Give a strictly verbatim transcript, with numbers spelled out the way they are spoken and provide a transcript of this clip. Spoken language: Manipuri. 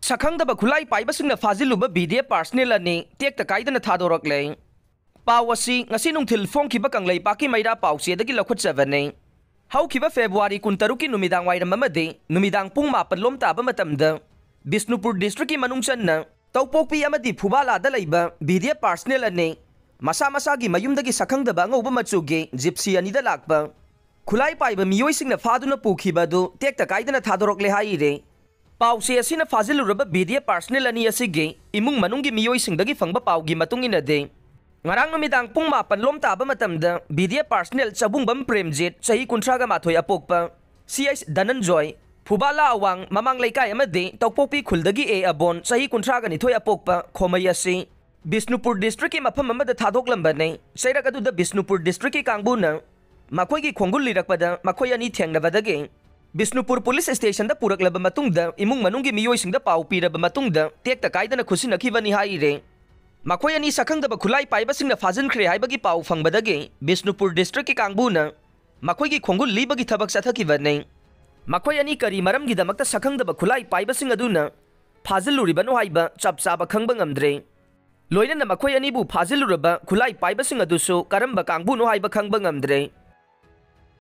ꯁꯛꯈꯪꯗꯕ ꯈꯨꯠꯂꯥꯏ ꯄꯥꯏꯕꯁꯤꯡꯅ ꯐꯥꯖꯤꯜꯂꯨꯕ ꯕꯤ ꯗꯤ ꯑꯦꯐ ꯄꯥꯔꯁꯅꯦꯜ ꯑꯅꯤ ꯇꯦꯛꯇ ꯀꯥꯏꯗꯅ ꯊꯥꯗꯣꯔꯛꯂꯦ꯫ ꯄꯥꯎ ꯑꯁꯤ ꯉꯁꯤ ꯅꯨꯡꯊꯤꯜ ꯐꯣꯡꯈꯤꯕ ꯀꯪꯂꯩꯄꯥꯛꯀꯤ ꯃꯩꯔꯥ ꯄꯥꯎꯆꯦꯗꯒꯤ ꯂꯧꯈꯠꯆꯕꯅꯤ꯫ ꯍꯧꯈꯤꯕ ꯐꯦꯕ꯭ꯔꯨꯋꯥꯔꯤ ꯀꯨꯟꯇꯔꯨꯛꯀꯤ ꯅꯨꯃꯤꯗꯥꯡ ꯋꯥꯏꯔꯝ ꯑꯃꯗꯤ ꯅꯨꯃꯤꯗꯥꯡ ꯄꯨꯡ ꯃꯥꯄꯟ ꯂꯣꯝ ꯇꯥꯕ ꯃꯇꯝꯗ ꯕꯤꯁꯅꯨꯄꯨꯔ ꯗꯤꯁꯇ꯭ꯔꯤꯛꯀꯤ ꯃꯅꯨꯡ ꯆꯟꯅ ꯇꯧꯄꯣꯛꯄꯤ ꯑꯃꯗꯤ ꯐꯨꯕꯥꯂꯥꯗ ꯂꯩꯕ ꯕꯤ ꯗꯤ ꯑꯦꯐ ꯄꯥꯔꯁꯅꯦꯜ ꯑꯅꯤ ꯃꯁꯥ ꯃꯁꯥꯒꯤ ꯃꯌꯨꯝꯗꯒꯤ ꯁꯛꯈꯪꯗꯕ ꯑꯉꯧꯕ ꯃꯆꯨꯒꯤ ꯖꯤꯞꯁꯤ ꯑꯅꯤꯗ ꯂꯥꯛꯄ ꯈꯨꯠꯂꯥꯏ ꯄꯥꯏꯕ ꯃꯤꯑꯣꯏꯁꯤꯡꯅ ꯐꯥꯗꯨꯅ ꯄꯨꯈꯤꯕ ꯑꯗꯨ ꯇꯦꯛꯇ ꯀꯥꯏꯗꯅ ꯊꯥꯗꯣꯔꯛꯂꯦ ꯍꯥꯏꯔꯤ꯫ ꯄꯥꯎꯆꯦ ꯑꯁꯤꯅ ꯐꯥꯖꯤꯜꯂꯨꯔꯕ ꯕꯤ ꯗꯤ ꯑꯦꯐ ꯄꯥꯔꯁꯅꯦꯜ ꯑꯅꯤ ꯑꯁꯤꯒꯤ ꯏꯃꯨꯡ ꯃꯅꯨꯡꯒꯤ ꯃꯤꯑꯣꯏꯁꯤꯡꯗꯒꯤ ꯐꯪꯕ ꯄꯥꯎꯒꯤ ꯃꯇꯨꯡ ꯏꯟꯅꯗꯤ, ꯉꯔꯥꯡ ꯅꯨꯃꯤꯗꯥꯡ ꯄꯨꯡ ꯃꯥꯄꯟ ꯂꯣꯝ ꯇꯥꯕ ꯃꯇꯝꯗ B D F personal ꯆꯕꯨꯡꯕꯝ Premjit, ꯆꯍꯤ ꯀꯨꯟꯊ꯭ꯔꯥꯒ ꯃꯥꯊꯣꯏ ꯑꯄꯣꯛꯄ, ꯁꯤ ꯑꯩꯆ ꯙꯅꯟꯖꯣꯏ, ꯐꯨꯕꯥꯂꯥ ꯑꯋꯥꯡ ꯃꯃꯥꯡ ꯂꯩꯀꯥꯏ ꯑꯃꯗꯤ ꯇꯧꯄꯣꯛꯄꯤ ꯈꯨꯜꯗꯒꯤ ꯑꯦ ꯑꯕꯣꯟ, ꯆꯍꯤ ꯀꯨꯟꯊ꯭ꯔꯥꯒ ꯅꯤꯊꯣꯏ ꯑꯄꯣꯛꯄ ꯈꯣꯃꯩ ꯑꯁꯤ ꯕꯤꯁꯅꯨꯄꯨꯔ ꯗꯤꯁꯇ꯭ꯔꯤꯛꯀꯤ ꯃꯐꯝ ꯑꯃꯗ ꯊꯥꯗꯣꯛꯂꯝꯕꯅꯤ꯫ ꯆꯩꯔꯛ ꯑꯗꯨꯗ ꯕꯤꯁꯅꯨꯄꯨꯔ ꯗꯤꯁꯇ꯭ꯔꯤꯛꯀꯤ ꯀꯥꯡꯕꯨꯅ ꯃꯈꯣꯏꯒꯤ ꯈꯣꯡꯒꯨꯜ ꯂꯤꯔꯛꯄꯗ ꯃꯈꯣꯏ ꯑꯅꯤ ꯊꯦꯡꯅꯕꯗꯒꯤ ꯕꯤꯁꯅꯨꯄꯨꯔ ꯄꯨꯂꯤꯁ ꯁ꯭ꯇꯦꯁꯟꯗ ꯄꯨꯔꯛꯂꯕ ꯃꯇꯨꯡꯗ ꯏꯃꯨꯡ ꯃꯅꯨꯡꯒꯤ ꯃꯤꯑꯣꯏꯁꯤꯡꯗ ꯄꯥꯎ ꯄꯤꯔꯕ ꯃꯇꯨꯡꯗ ꯇꯦꯛꯇ ꯀꯥꯏꯗꯅ ꯈꯨꯠꯁꯤꯟꯅꯈꯤꯕꯅꯤ ꯍꯥꯏꯔꯦ꯫ ꯃꯈꯣꯏ ꯑꯅꯤ ꯁꯛꯈꯪꯗꯕ ꯈꯨꯠꯂꯥꯏ ꯄꯥꯏꯕꯁꯤꯡꯅ ꯐꯥꯖꯤꯟꯈ꯭ꯔꯦ ꯍꯥꯏꯕꯒꯤ ꯄꯥꯎ ꯐꯪꯕꯗꯒꯤ ꯕꯤꯁꯅꯨꯄꯨꯔ ꯗꯤꯁꯇ꯭ꯔꯤꯛꯀꯤ ꯀꯥꯡꯕꯨꯅ ꯃꯈꯣꯏꯒꯤ ꯈꯣꯡꯒꯨꯜ ꯂꯤꯕꯒꯤ ꯊꯕꯛ ꯆꯠꯊꯈꯤꯕꯅꯤ꯫ ꯃꯈꯣꯏ ꯑꯅꯤ ꯀꯔꯤ ꯃꯔꯝꯒꯤꯗꯃꯛꯇ ꯁꯛꯈꯪꯗꯕ ꯈꯨꯠꯂꯥꯏ ꯄꯥꯏꯕꯁꯤꯡ ꯑꯗꯨꯅ ꯐꯥꯖꯤꯜꯂꯨꯔꯤꯕꯅꯣ ꯍꯥꯏꯕ ꯆꯞ ꯆꯥꯕ ꯈꯪꯕ ꯉꯝꯗ꯭ꯔꯦ꯫ ꯂꯣꯏꯅꯅ ꯃꯈꯣꯏ ꯑꯅꯤꯕꯨ ꯐꯥꯖꯤꯜꯂꯨꯔꯕ ꯈꯨꯠꯂꯥꯏ ꯄꯥꯏꯕꯁꯤꯡ ꯑꯗꯨꯁꯨ ꯀꯔꯝꯕ ꯀꯥꯡꯕꯨꯅꯣ ꯍꯥꯏꯕ ꯈꯪꯕ ꯉꯝꯗ꯭ꯔꯦ꯫